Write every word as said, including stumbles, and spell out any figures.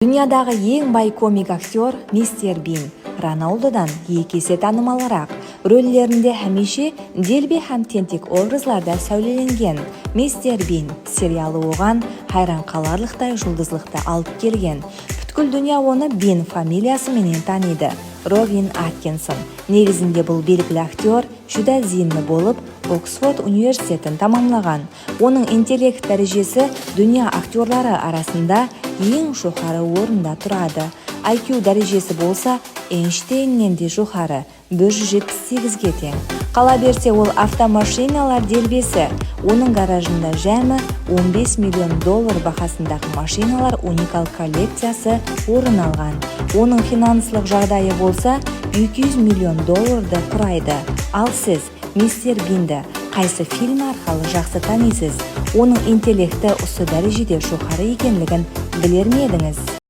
Dúnyadaǵı eń bay komik aktyor Mister Bin Ronaldodan eki ese tanımalıraq. Rollerinde hámiyshe delbe hám tentek obrazlarda sáwlelengen. Mister Bin serialı oǵan hayran qalarlıqtay juldızlıqtı alıp kelgen. Pútkil dúnya onı Bin familiyası menen tanıydı. Rovin Atkinson. Negizinde bul belgili aktyor júdá zeyinli bolıp, Oksford universitetin tamamlaǵan. Onıń intellekt dárejesi dúnya aktyorları arasında eń joqarı orında turadı. I Q dárejesi bolsa Eynshteynnen de joqarı, bir júz jetpis segizge teń. Qala berse, ol avtomashinalar delbesi. Onıń garajında jámi on bes million dollar bahasındaǵı mashinalar unikal kollekciyası orın alǵan. Onıń finanslıq jaǵdayı bolsa eki júz million dollardı quraydı. Al siz Mister Bindi qaysı film arqalı jaqsı tanıysız? Onıń intellekti usı dárejede joqarı ekenligin biler me edińiz?